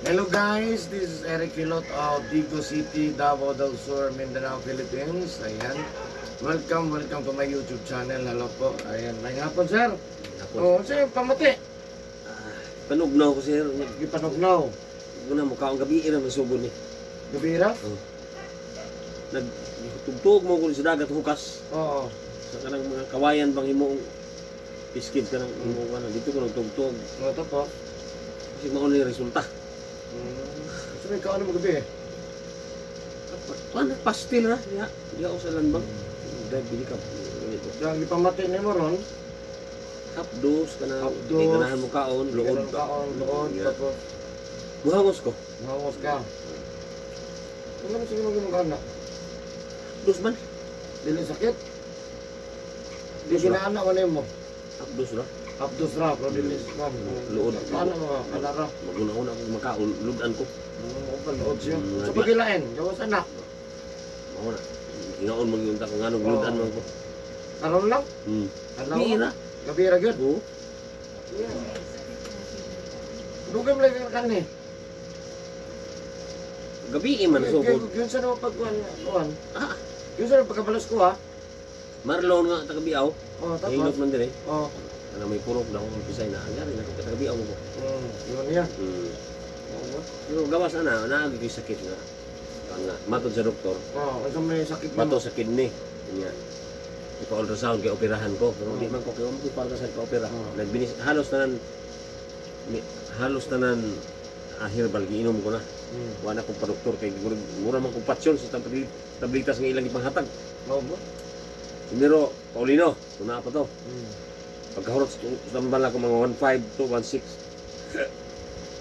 Hello guys, this is Eric Philot of Digos City, Davao del Sur, Mindanao, Philippines. Ayan. Welcome, welcome to my YouTube channel. Hello po. Ayan, may hapon, sir. Ako. Oh, sir, pamati. Ah, panugnaw ko, sir. Gipanugnaw. Una mo kaong gabi ira masugod ni. Gabira? Oh. Nag tugtog mo ko sa dagat hukas Oo. Sa kanang mga kawayan bang himong piskid kanang himong ano dito ko nagtugtog Ano to po? kasi mao ni resulta. So, may kaano mo gabi eh? Kuan pastil ra diha diha ako sa landbang. Drive bili ka. Dito. So, ang gipamati ni mo ron, Half dose kana Half di dose. ganahan mo kaon luod. Ganun kaon, luod, tapos Muhangos ko. mangos ka. Ano mo sige mag na? Dos man. Dili sakit? Di Dos ra. ginaana mo nimo. Half dose ra. Abdos ra, pero dili man. Luod. Paano mo kalara? Maguna-una akong makaon ludan ko. Mo luod siya. So pagilain, gawas anak. Mao na. Ingaon man gyud ta kung anong ludan man ko. Karon lang. Adlaw. Gabi ra. Gabi ra gyud. Oo. Dugay mo lang kan ni. Gabi man sugod. Yun sa naman pagkuhan, kuhan. Ah, Yun sa naman pagkabalos ko ha. Marlon nga taga Biaw. Oh, Hilot tapos. man dire. Oh. Ana may purok daw ang pisay na angari na taga Biaw mo ko. Yun niya. Oo. Pero gawas ana naagi gyud sakit nga. Kuan nga matod sa doktor, Oh, unsa may sakit bato nimo? sa kidney. Niya. Ipa-ultrasound kay operahan ko. Pero di man ko kay mo ipa-ultrasound pa opera. Nagbinis halos tanan halos tanan herbal giinom ko na. Wala akong pa-doktor kay mura man kong patsyon sa tablitas nga ilang ipanghatag. Mao ba? Primero, Paulino, una pa to. Pagkahurot sa tambal ako mga 1.5 to 1.6.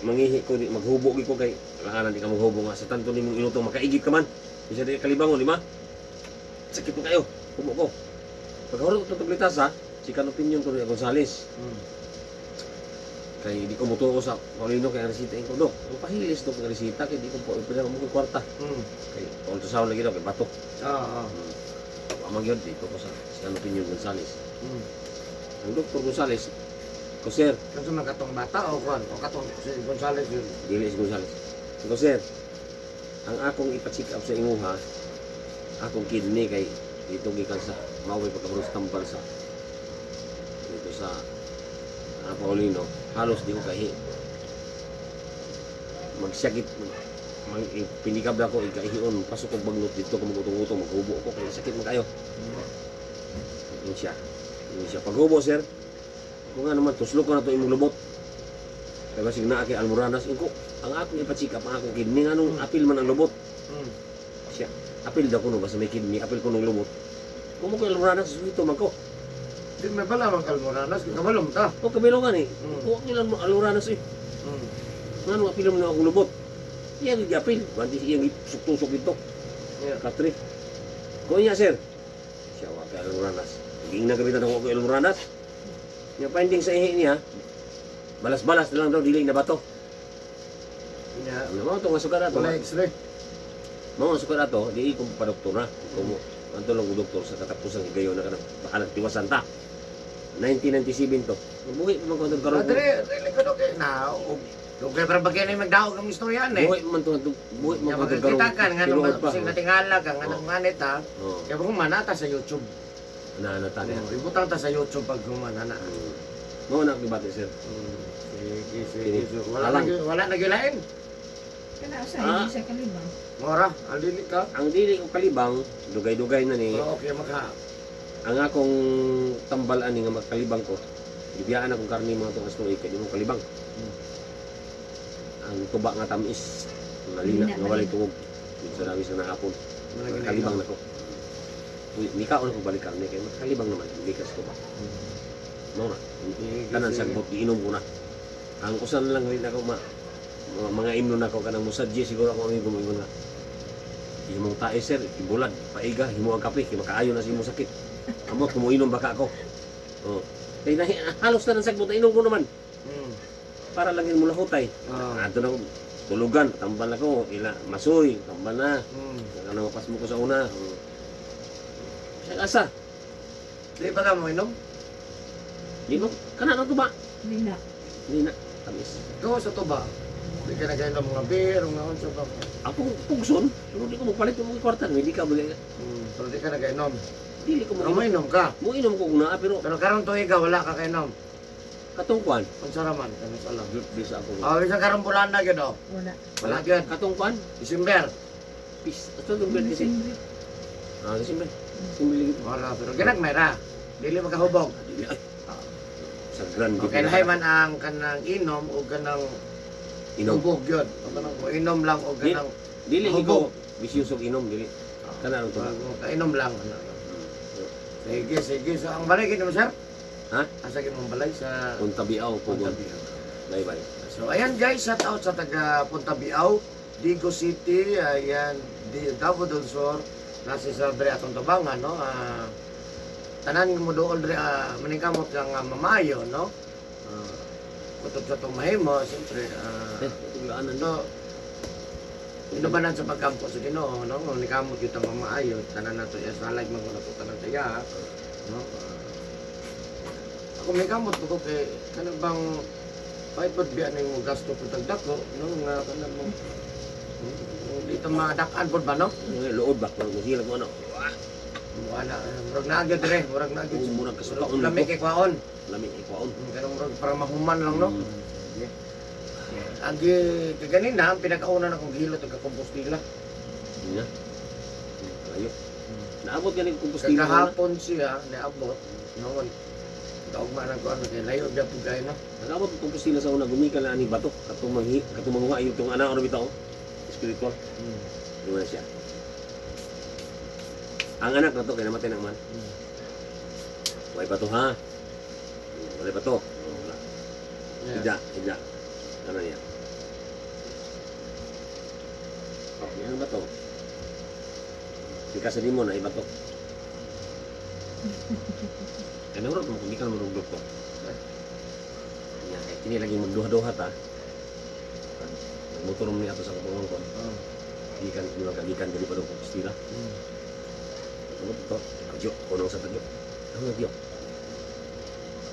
Mangihi ko, di, maghubo gi ko kay alangan di ka maghubo nga sa tanto nimong inuto makaigit ka man. Bisa di ka kalibangon, di ba? Sakit mo kayo. Hubo ko. Pagkahurot ko tablitas ha, si opinion ko ni Gonzales. Kay di ko mutuo sa Paulino kay ang resita ko dok. Ang pahilis dok ang resita kay di ko po ipila mo ko kwarta. Kay ultrasound lagi daw kay bato. Ah, ah. Amang yun dito ko sa si opinion Gonzales. Ang Dr. Gonzales, ko sir, Kansa man katong bata o kuan o katong si Gonzales yun. Dili si Gonzales. Ko sir, ang akong ipa-check up sa imuha, akong kidney kay dito gikan sa mao may pagkabalos tambal sa dito sa Paulino, halos di ko kahi. Magsakit mag pinikab na ako ikaihion pasok kog bagnot dito ko magutong-utong maghubo ko kay sakit man kayo. Yun siya. Yun siya. Paghubo, sir. Kung ano man tuslo ko na to imong lubot. Kaya basig naa kay Almoranas ingko ang akong ipa-check up ang akong kidney nganong apil man ang lubot. Siya apil daw kuno basta may kidney apil kuno lubot. Kung mo kay Almoranas suhito man ko. Di may bala man kalmoranas kay kabalom ta. O kabilo nga ni. Kuha ko lang Almoranas eh. Ngano apil man ang akong lubot. Iyang giapil, banti iyang gisuk-tusok dito. Katri. Ko niya sir. Siya wa kay Almoranas. Giingnan kami tanong ko kay Almoranas. Nya finding sa ihi niya, balas-balas na lang daw dili na bato. Yeah. Ano mo to nga sukat ato? Wala x-ray. Mao nga sukat ato, di ko pa doktor na. Ko mo anto lang ko doktor sa katapusang higayon na kanang baka nagtiwasan ta. 1997 to. Buhi pa man ko atong karon. Ah, dire, dili ko kay na og dugay para bagay na magdaog ang istorya ni. Buhi man to buhi man Nga ko atong karon. magkita kan nga Tinuod pa. nung natingala ka nga nang manit ha. Oo. Kaya kung manata sa YouTube. Ana ana ta Oh, ibutang ta sa YouTube pag humana na. Mao na gibati sir. Sige, sige. Kini. So, wala na Alang. wala na gilain. Kana sa Ah. hindi siya kalibang. Mora, ang dili ka. Ang dili ko kalibang, dugay-dugay na ni Pero okay maka. ang akong tambal ani nga makalibang ko. Gibiyaan akong karni mga tong astuoy kay di mo kalibang. Ang tuba nga tamis, nga lina, Lina, nga walay malina. tungog. Dito sa sa nahapon. Wala ginain. Kalibang na ko. Uy, mikaon ako balik karni kay makalibang naman gikas ko ba. Mao na. Sige, Tanan sige. sagbot giinom ko na. Ang usan lang rin ako ma mga imno na ako kanang musadye siguro ako ang gumingon nga. Imong tae sir, ibulad, paiga, himo ang kape, kay makaayo na sa imong sakit. Amot kumuinom baka ako. Oh. Kay nahi, halos na ng sagbot na inom ko naman para lang mo lahutay. Ah. Adto na ako tulugan, tambal ako, ila masoy, tambal na. Ano mapas mo ko sa una. Oh. Siya asa? Di ba ka mo inom? Di mo kana na to ba? Lina. Hindi na tamis. Gawa sa tuba. Di ka nagainom mga beer, mga unsa ba? Ako pugson, pero di ko magpalit og mga kwarta, hindi ka bagay. Pero di ka nagainom. Dili ko Pero mo. mainom ka. Mo inom ko kung naa pero Pero karon tuig ka, wala ka kainom. katong kwan. Unsa ra man, kanus alam. Bisa ako. Oh, bisa karon bulan na gyud oh. Wala. Wala gyud. Katong kwan, December. pis. Ato tong kasi. Ah, December. December lagi to. Wala, pero ginagmay ra. Dili makahubog. Dili ay. Sa grand Okay, lahi man ang kanang inom o kanang inom. hubog yun. O kanang o inom lang o kanang Dili Hubog. ikaw bisyoso og inom dili. Kana to. Kainom lang. Ano, ano. Sige, sige. So, ang balay gid mo, sir? Ha? Asa gid mong balay sa Punta Biaw po. Punta Biao. Bye bye. So, ayan guys, shout out sa taga Punta Biao, Digo City, ayan, Davao del Sur, nasa sa dre atong tabangan, no? Ah, tanan mo dool dre maningkamot kang mamayo, no? Kutob sa itong mahimo, siyempre, Eh, tuglaan na. so, inubanan sa pagkampo sa Ginoo, no? Kung nikamot kita mamaayo, tanan nato iya salag man ko nato tanan sa iya, no? Ako may kamot ko kay kanang bang pahit pod biya ning mo gasto pud tagdako, no? Nga kanang mo dito madakan pod ba, no? Luod ba kung sila ko ano. Wala, murag naagyo dire, murag naagyo. Oo, murag kasukaon Lami nito. kay kwaon. Lami ikwaon. Kanang murag para mahuman lang, no? Sige. Ang kaganina, ang pinakauna na kong gihilot ang kakompostila. Ina. Ayo. Naabot gani ko Compostela. Kagahapon siya, naabot, noon. Kaugma na ko ano, kay layo biya po kayo na. Naabot ko Compostela sa una gumikan na ani bato katong manghi katong manguha ayo tong ana oro bitaw. Spiritual. Di na siya. Ang anak na to kay namatay na man. Way bato ha. Wala bato. Wala. Yeah. Ida, ida. Ano niya? Yan ang bato. Di ka sa limo na ibato. Kaya naurot mo kung di ka naman ko. Yan, kini lagi magduha-duha ta. Motor mo niya ato sa kapangong Oh. Gikan, di ba gikan dili pa daw Compostela. Ano to? Tagyo, kuno sa tagyo. Ano tagyo?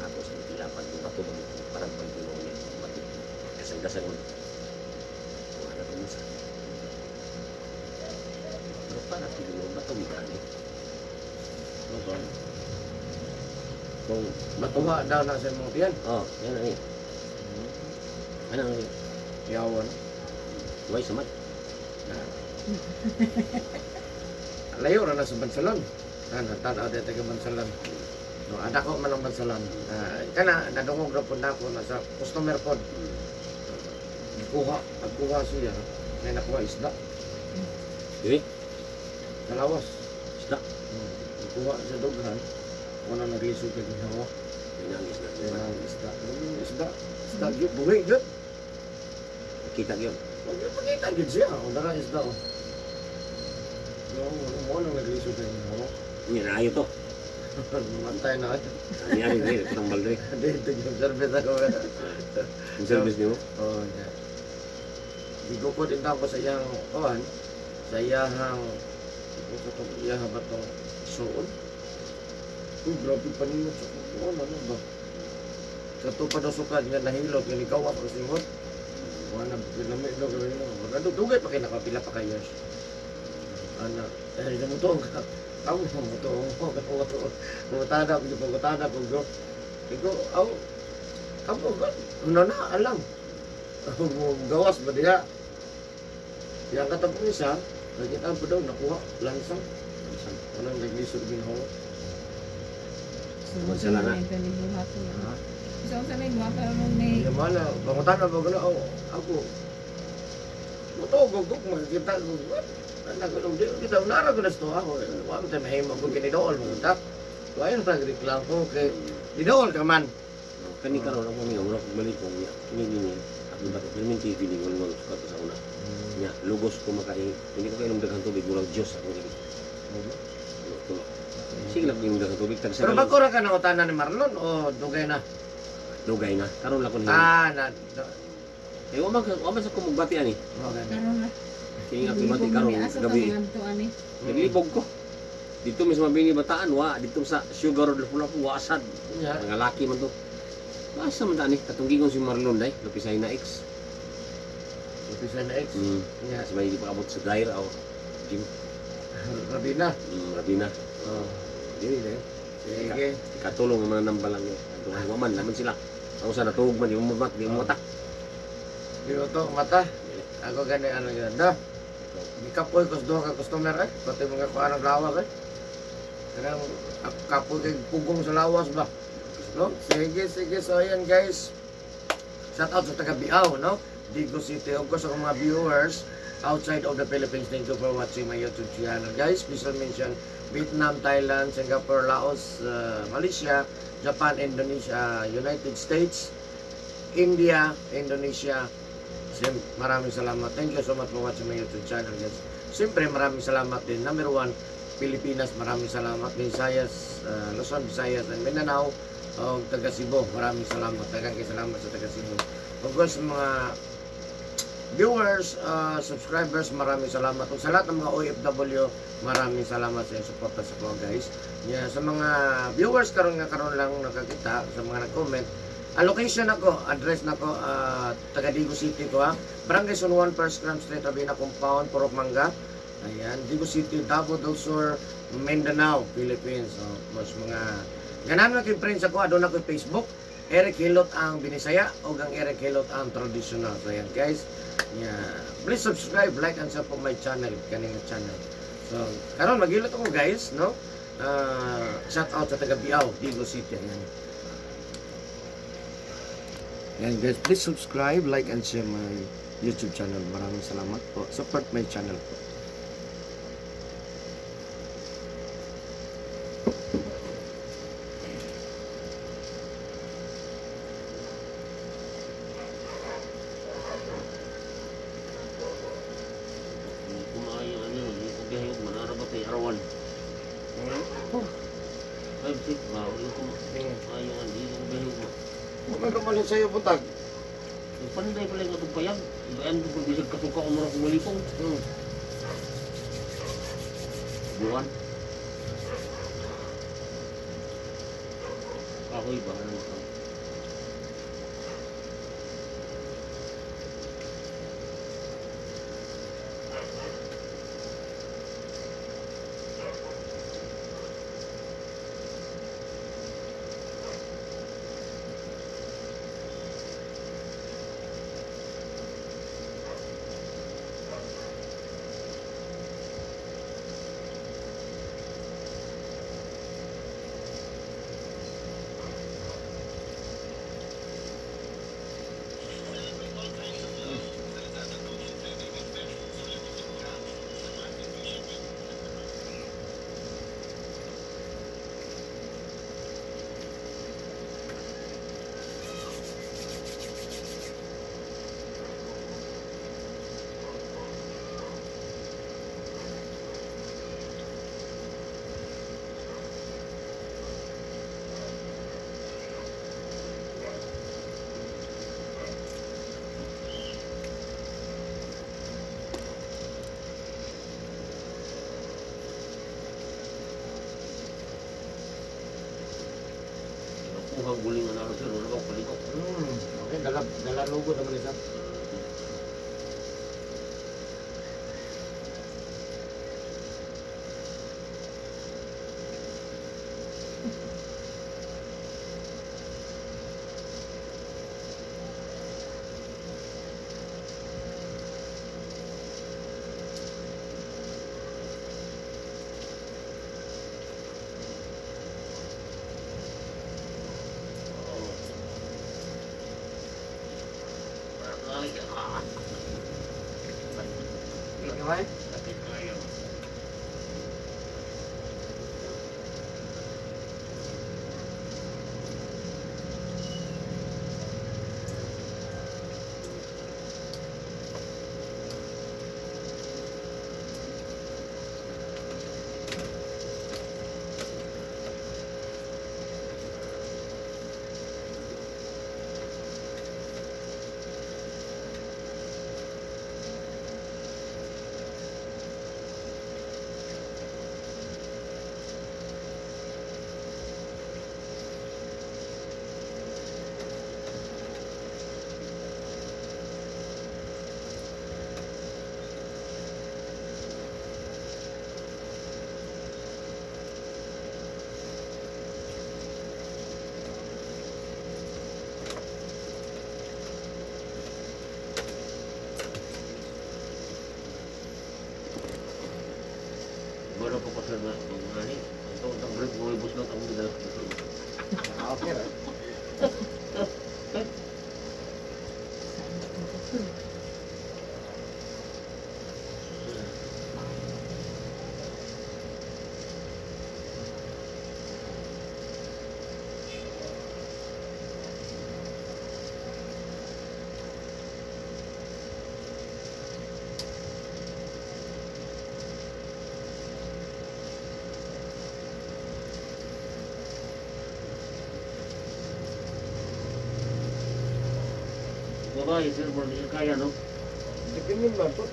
Ako sa tilapan yung bato bang parang pagdino niya. Bato. Kasang-kasang mo. Wala pa minsan. Pero para pili mo bato gikan eh. Bato. Kung bato Batuha daw na sa imong tiyan. Oh, yan na niya. Ano ang Yawan. Way samad. Na. Layo ra na sa Bansalan. Ah, natanaw dito taga Bansalan. No, ada ko man ang Bansalan. Ah, kana nadungog ra pud nako na sa customer pod. Kuha, pagkuha siya, may nakuha isda. Dili? Sa lawas. Isda. Kuha sa dughan. Wala naglisod kay ginawa. Inangis na. Kaya ang isda. Ano yung isda? Isda gyud buhi gyud. Kita gyud. Huwag yung pakita gyud siya. O dara isda o. No, mo nang naglisod kay ginawa. Yan ayo to. Matay na. Ani ari dili kitang baldre. Dito yung service ako. Ang service nimo. Oh, yeah. Gigukod din ako sa iyang kuan, sa iyahang ito itong iyaha ba itong suon? Uy, grabe pa ninyo sa kuan, ano ba? Kato pa daw sukad nga nahilot, nga nikaw ako singot. Wala, lamig no, gawin mo. Magando, dugay pa kayo, nakapila pa kayo. Ana, eh, namutuong ka. Ako, namutuong ko. Namutada ko, namutada ko. Ikaw, aw, kamo, ano na, alam. Gawas ba diha? Yang katapong isa, nakita pa daw, nakuha, lansang. Walang naglisod ginawa. Wala na. Ha? So, sa may buhat karon may Yamala, pangutan na ba gano'n? Oh, ako. Mutugog ko, makikita ko. What? Anak ko, di kita, nara ko na sa ako. Wala mo tayo mahimo kung kinidool mo kita. So, ayun, nagreklamo kay didool ka man. Kani karon ako nga mura kog balik ko niya. Kini niya. Ako ba to perminti feeling wala mo sukat sa una. Nya lugos ko makai. Hindi ko kainom daghang tubig murag Dios ako sige. Tulo. Sige lang inom daghang tubig tag Pero bago ra ka nangutana ni Marlon o dugay na? Dugay na. Karon lang ko niya. Ah, na. Eh wa man sa ko magbati ani. Okay. Karon na. Kini nga bati karon gabi. Ani. Naglibog ko. Dito mis mabini bataan wa dito sa Sugar Road Lapu-Lapu wa sad. Yeah. Mga laki man to. Basta man tani katong gigon si Marlon day, lupisay na ex. Umpisa na ex. Nya, Sa may paabot sa dryer o gym. Rabina. Rabina. Oh. Dili na. Sige. Katulong ang mga nambalang niya. Ato ang waman naman sila. Ako sa natuog man, di mo mat, di mo mata. Di mo to mata. Ako gani ano yun. Da. Gikapoy ko sa duha ka customer eh. Pati mga kuha ng lawag eh. Kanang kapoy kay pugong sa lawas ba. No? Sige, sige. So ayan guys. Shout out sa taga Biao, no? Digo City. Of course, ako mga viewers outside of the Philippines, thank you for watching my YouTube channel, guys. Special mention, Vietnam, Thailand, Singapore, Laos, Malaysia, Japan, Indonesia, United States, India, Indonesia. Maraming salamat. Thank you so much for watching my YouTube channel, guys. Siyempre, maraming salamat din. Number one, Pilipinas, maraming salamat. Visayas, Luzon, Visayas, and Mindanao, o taga Cebu. Maraming salamat. Daghang salamat sa taga Cebu. Of course, mga viewers, subscribers, maraming salamat. Ug sa lahat ng mga OFW, maraming salamat sa inyong suporta sa ko, guys. Yeah, sa mga viewers karon nga karon lang nakakita, sa mga nag-comment, allocation nako, address nako, taga Digo City ko ha. Barangay San Juan, First Grand Street, Rabina Compound, Purok Mangga. Ayan, Digo City, Davao del Sur, Mindanao, Philippines. So, of course, mga ganahan mo kay friends ako, aduna ko Facebook. Eric Hilot ang Binisaya o ang Eric Hilot ang traditional. So ayan guys. Yeah. Please subscribe, like and support my channel, kaning channel. So karon maghilot ako guys, no? Shout out sa taga Biao, Digo City. Ayan. Ayan guys, please subscribe, like and share my YouTube channel. Maraming salamat po. Support my channel po. Kumain ano, hindi ko biyahe og manara ba kay arawan. Ay, sig ba, yung kumain hindi ko biyahe og. May kamalit sa'yo buntag. Yung panday pala yung atong payag. Ibayan ko pag bisag kasuka ko mura kong malipong. Buwan. Kahoy ba? Ano ka? Nakuha guling na naro sir. Wala ba palikok? Okay, dala dala logo naman isa. Ay, ah. Okay. Sakit kayo. Sir na mga ni. Ito ang break mo ibus lang ang dala. Ah, okay ra. Babae sir, mo niya kaya no. Depende man po.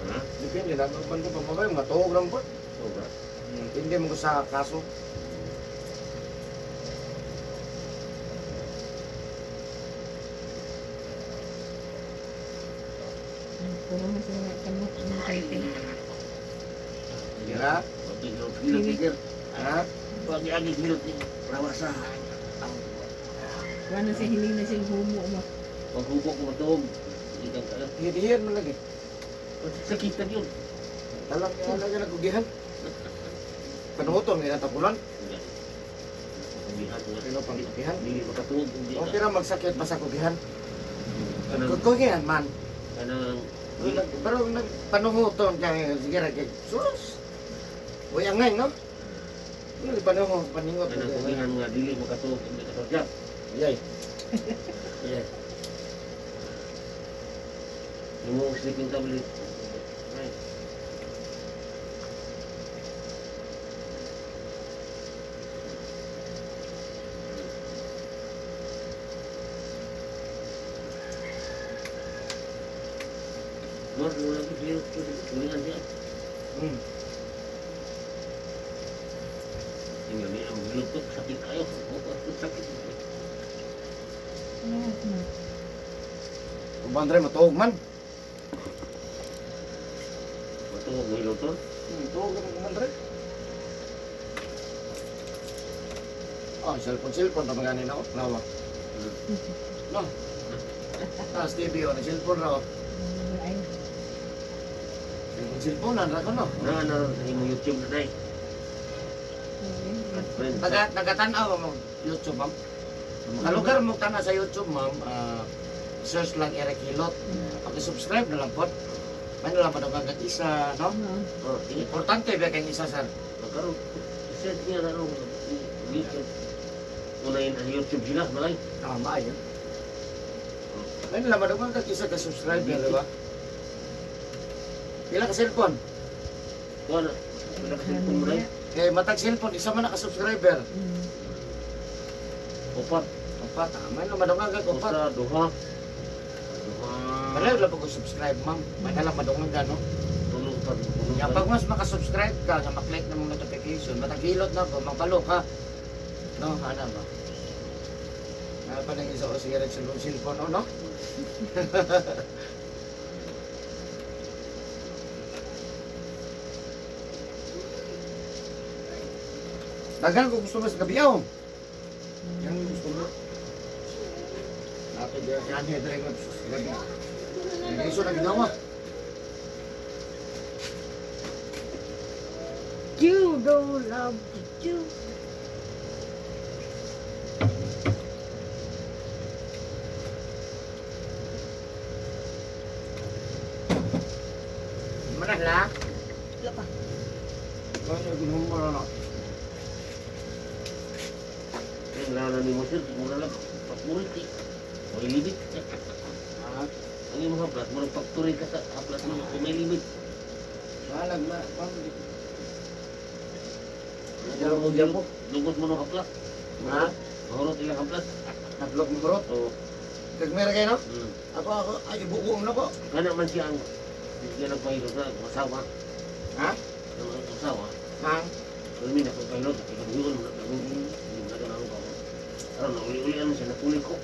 Ha? Depende lang ang banda pa babae, matuog lang po. Sobra. Depende mo ko sa kaso. Puro na sila nagkamot ng title. Dira? Pag hilot ni sir. Ha? Pag agi hilot ni rawasa. Wala na siya hiling na siya humo mo. Pag hubo ko matuog. Ikan ka. Hidihan man lagi. Sakit na yun. Talang nga lang nagugihan. Panuhuton nga tapulan. Kugihan nga. Pero pangkugihan. Dili makatuog hindi Okay ra magsakit basta kugihan. Kanang Kugihan man. kanang Pero nagpanuhuton ka sige ra kay sus. Uy angay no? Ano panuho paningot. kanang kugihan nga dili makatuog hindi ka. Yay. Yay. Yung sleeping tablet. Ay. Lord, wala ko siya. Kulingan siya. Tingnan niya, ang hilot ko, sakit kayo. Sakit. Ano na? Uban dre matuog man. Matuog ang hilot to. Tuog man dre. Oh, cellphone cellphone ra magani na ako. Nawa. No. Ah, TV oh, cellphone ra. Oh. Ay, Cellphone cellphone ra ko no. Na, na, sa imong YouTube na day. At friend. Naga nagatanaw mo YouTube ma'am. Kalugar mo tana sa YouTube ma'am, ah, search lang Eric Hilot. Paki-subscribe na lang po. May na lang pa isa, no? Oh, sige. Importante ba kang isa sir? Magkaroon. Search niya na rin. YouTube. Una yun ang YouTube sila, malay. Tama yun. May na lang pa isa ka subscriber, di ba? Pila ka cellphone? Wala. Wala ka cellphone mo rin. Eh, matag cellphone, isa man naka-subscriber. Upat. Upat, ah, may naman madungan ka, upat. Usa, duha. Duha. Kalayo lang pag subscribe ma'am. May nalang madungan ka, no? Tulong pa. Tulong Ya, pa. pag mas makasubscribe ka, nga maklik ng mga notification, matagilot na ko, mapalo ka. No, ana ba? Ano pa nang isa o sige rin sa cellphone, no, no? Dagan ko gusto mo sa gabi, oh. Yan ang gusto mo. Nato diyan, yan yan, yan, gabi. Gusto na ginawa. You don't love to do. Mana lah? Wala pa. Kaya ginumara na. Yung lana ni mo sir, mura lang. Pagpurit eh. May limit. Ah, Ang imong haplas, murag factory ka sa haplas mo, kung may limit. malag ma, pam. Lugod mo, lugod mo ng haplas. Ha? Mahurot ilang haplas. Nablog mo bro. Oo. Kagmera kayo no? Mm. Ako ako ay ibuo na ko. Kana man siya ang bigyan ng pilot na asawa. Ha? Ang asawa. Ha? Pero may nakapilot, ikabuyon mo na hindi mo na ganang ko. Aron na uli-uli ano siya napuli ko.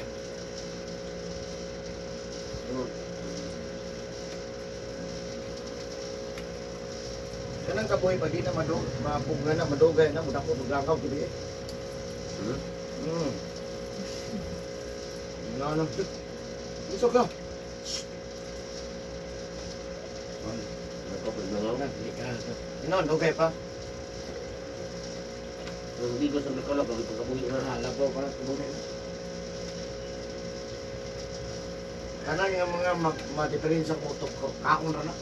Ano? Kanang kabuhi pag di na madu mapugna na madugay na mudak ko maglakaw gid eh. Hmm? No no. Gusto ka. Okay, langaw. Inoon, okay pa. Ang hindi ko sa Nicola, pag ipagkabuhi na. Labaw pa na kabuhi na. Kanang nga mga madiferensya ko utok ko, kaon ra na.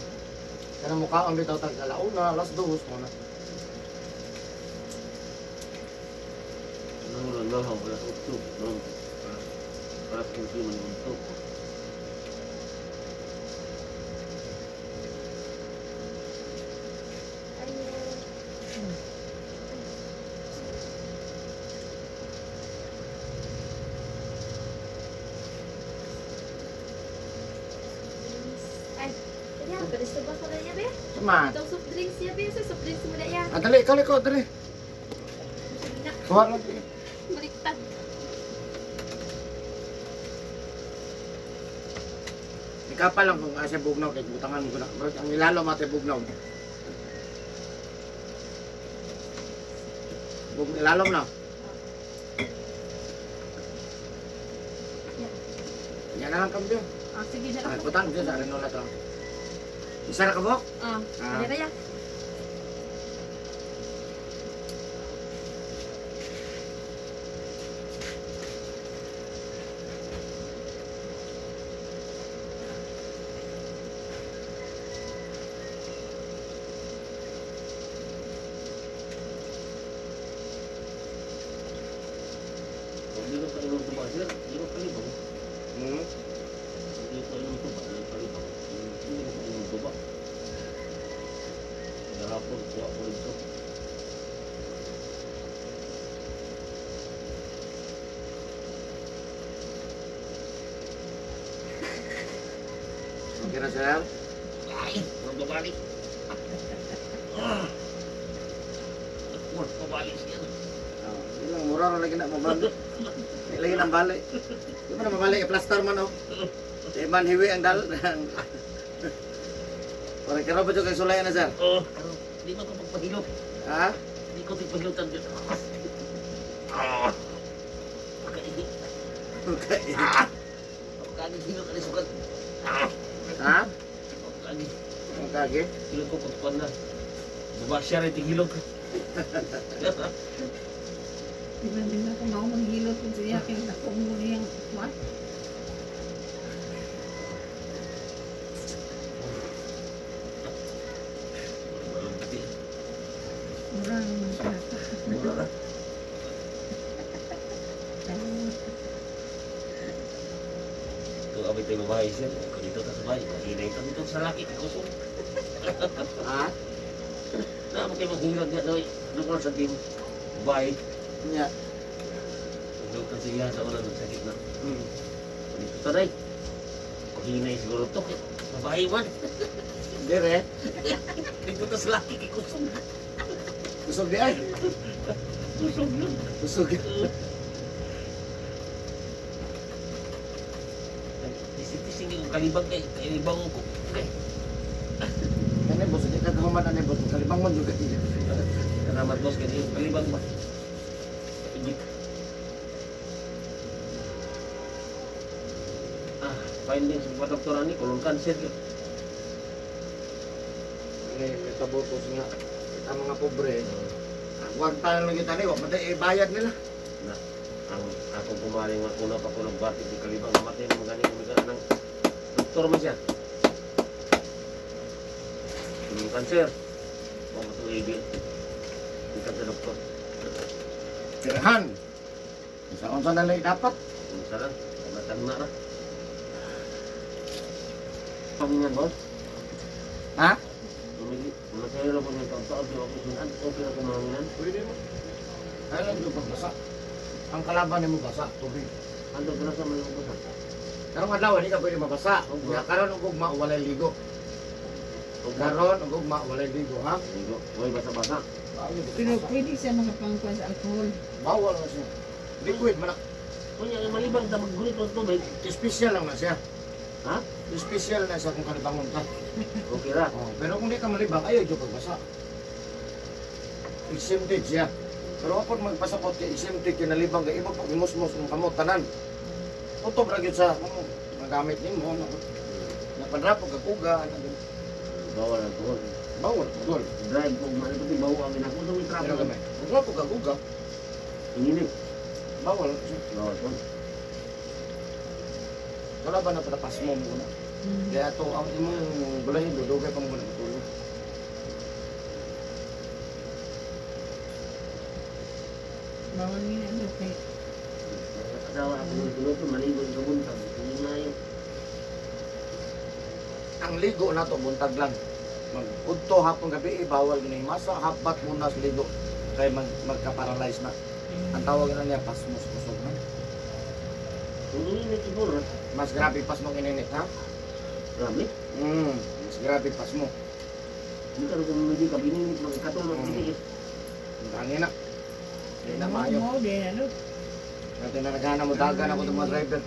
Kanang mukaon bitaw tag alauna, alas 2 mo na. Ano na lang, alas 8. No? Alas 15 man yung Ayun. Ay, kanya, pwede ba ko na niya, be? Sama. Itong soft drinks niya, be. Sa soft drinks mo na iya. Ah, dali, ikaw ikaw, dali. Na, Kuha lang. baliktad. Ikaw pa lang kung asa bugnaw kay butangan ko na. Bro, ang ilalo mate bugnaw. Bug ilalom na. Yeah. Yan na lang kambyo. Ah, sige na Ay, lang. butang dyan sa Arenola to. Isa na ka mo? Ah, Ah. pwede na ya. Hindi ko pa inom tuba, sir. Hindi ko palibang. Hmm. Hindi ko inom tuba, hindi ko palibang. Hindi ko pa inom tuba. Garapon, kuha ko rito. Okay na, sir? Ay, murag babalik. Ah. Murag babalik siya. Oh, yun lang, mura ra lagi na mabali. Di lagi nang bali. Di ba na mabali, i-plaster man oh. Di man hiwi ang dal. Parang karo ba dyan kay sulay na, sir? Oh, pero di man ko pagpahilot. Ha? Di ko pagpahilotan dyan. Ah. Pagkaigi. Okay. Pagkaigi, hilot ka sukat. Ah. Ha? Pagkaigi. Okay. Hilot ko pagkuhan na. Baba siya rin hilot. Di ba din ako mao maghilot kung siya kay dako mo niyang kuan. Walang pati. Mura naman siya. Mura na. Ito, abay tayo babae siya. Kung dito ta sa bahay, mahinay ta dito sa laki. Kusog. Ha? Na, mo kayo maghilot nga. Doy, doon ko sa team. Babae. Nya. Hilot sa iya sa ulan, sakit na. Hmm. Dito ta day. Kuhinay siguro to. Babae man. Dire. Dito ta sa laki, kay kusog. Kusog di ay. Kusog yun. Kusog. Tising-tising yung kalibang kay kalibang ko. Kay. Kani boss, di ka kahuman ani boss, kalibang man juga. Salamat boss kay yung kalibang ba. Igit. Ah, findings sa doktor ani colon cancer yun. Kani may tabutos nga. Ang mga pobre, wag tayo lang kita ni, wag man tayo ibayad nila. Na ang akong kumari nga una pa ko nagbatik di kalibang namatay mo gani kami ng doktor man siya. Colon cancer. Wa mo to ibi. Ikan sa doktor. Tirahan. Sa unsa na lang dapat. Unsa lang, matang na ra. Pamingan boss. Ha? Lumigi, masaya ko ng taon-taon, di ako sunan, okay na kumanginan. Pwede mo. Ay lang yung pagbasa. Ang kalaban nimo basa, tubig. Ando ko na sa mga basa. Karong adlaw hindi ka pwede mabasa. Ugma. Nya karon og ugma walay ligo. Karon og ugma walay ligo, ha? Ligo, oy basa-basa. Pero pwede siya makapangkuan sa alcohol. Bawal na siya. Liquid man na. Kunya ay malibang ta maggulit og tubig. Special lang na siya. Ha? Special na siya kung kalibangon ka. Okay ra. Oh, pero kung di ka malibang, ayaw jud pagbasa. Exempted siya. Pero ako magpasakot kay exempted kay nalibang kay ibo pag imusmos ang kamot tanan. Utob ra gyud sa kung magamit nimo ano. Napandrapo kag uga ano gyud. Bawal alcohol. Bawal alcohol. Drive ko man pati bawo ang ginako sa Pero traffic. gamay. Kung wapo ka guga, Inginit. bawal. Bawal po. Wala ba na patapas mo muna? Kaya ito, ang imong balahin, dudugay pa mo na matulog. Bawal niya ano kay Asawa ako ng tulog maligo sa buntag. Hindi na yun. Ang ligo na to, buntag lang. Mag udto hapon gabi, eh, bawal gini masa, hapat muna sa ligo. Kay magka-paralyze na. Ang tawag na niya, pasmos kusog na. Kung inginit siguro. Mas grabe pasmong ininit, ha? Grabe. Mas grabe pasmo. Hindi ka kung medyo ka bininit magkatulog mm. Ang hangin na. Hindi na maayo. Mo din ano. Dati na naghana mo, dagan ako ng mga driver.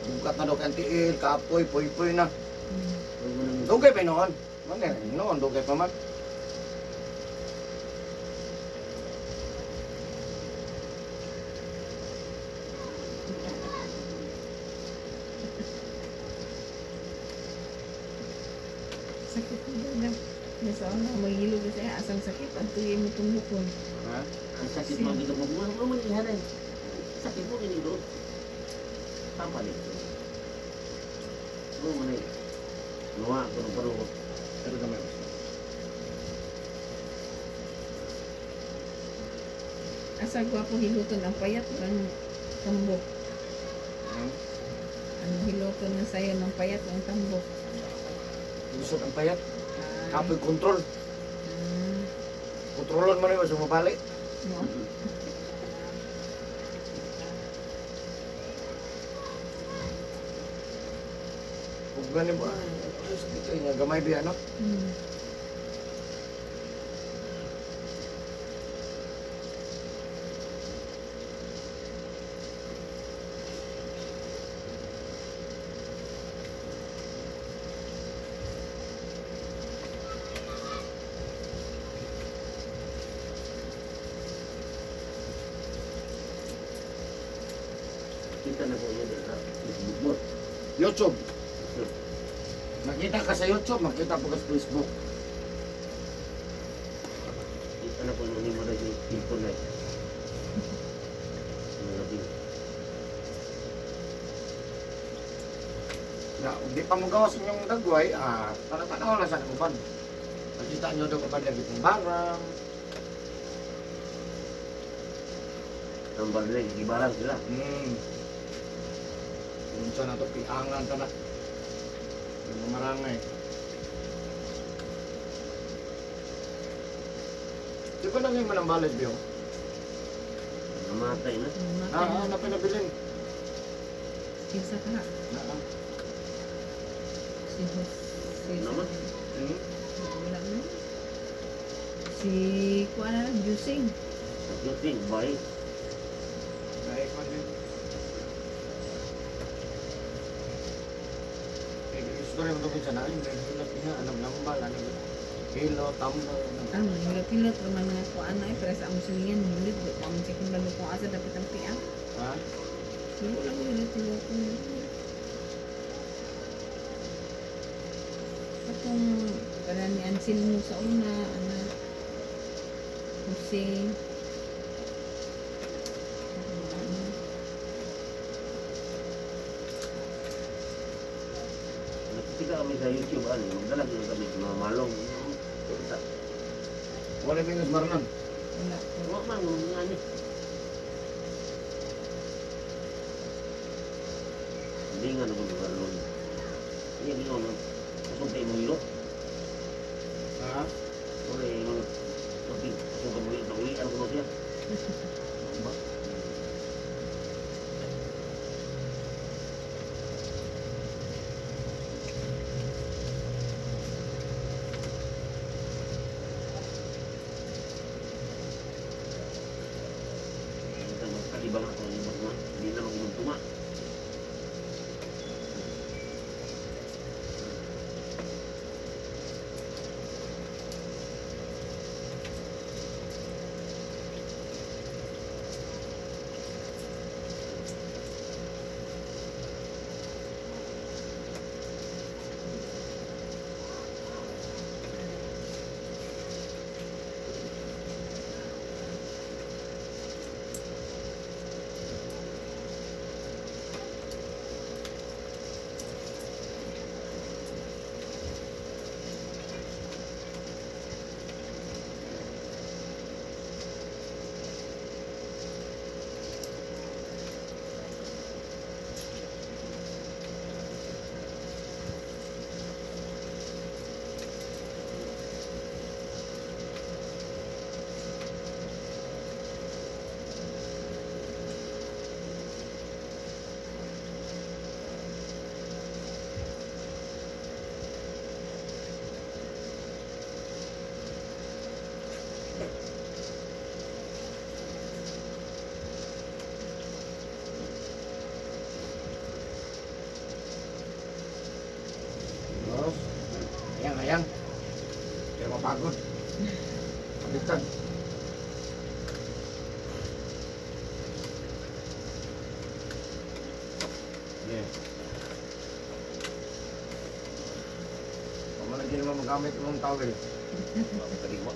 Bukat na daw kay tiil, kapoy, puy-puy na. Dugay pa noon. Man eh, noon dugay pa man. Sakit mo dagan. Nasa una maghilog ka siya asang sakit ang tuyo mo tumukon. Ha? Ang sakit mo dito mo. Ano man ihanan? Sakit mo kinilo. Papalit. Mo man ay. Luwa ko ng paruhot. Pero gamay mas. Asa gwapo hiluton ang payat ng tambok. Hmm? Ang hiluton na sayo ng payat ng tambok. Lusot ang payat. Ay. Kapoy control. Ah, Kontrolon man yun sa mapali. no? Kung ganin mo, ay, ano sakit kayo niya. Gamay biya, no? Mm. Kita na ko yun sa Facebook mo. YouTube. Makita ka sa YouTube, makita po ka sa Facebook. Kita na ko yun mo na yung people na. Ang labi. Na, kung di pa mo gawas inyong dagway, ah, tanaw na sa uban. Makita nyo daw uban lagi kong barang. Ang barley, gibarang sila. Unsa na to, piangan ta na. Yung mamarangay. Di ba nanging manambalis, Biyo? Namatay na. Namatay Ah, na. ah, napinabilin. Kinsa ka? Ah, ah. Si Jose. Naman. Wala na. Si kuan na lang, Jusing. Justin, bye. Naik man din. Eh, gusto rin mo sa nain. Hilot niya, anong lambal, anong hilo, tambo, anong... Ah, hilot-hilot raman nga kuan na eh. Pero sa among silingan, hilot. Di ko among sikin balo kung asa dapat ang piang. Ha? Wala lang hilot-hilot. Katong kanan ni Anselmo sa una, ana Jose. Ano, Nakita kami sa YouTube, ano, magdala din kami sa mga malong. Sa, Wala minus Marlon. Wala ko. wala man, mga ano. Hindi nga naman mga malong. Hindi nga naman. Kusog tayo mong ilo. Ha? Wala yung kusog ka mong ilo. Uwian ko na siya. Ba? Ito, magkalibang ako ng ibang mga. Hindi na mag-inugtuma. Mapagod. Baliktad. Yeah. Pamana din naman magamit mong towel. Wala ko taligwa.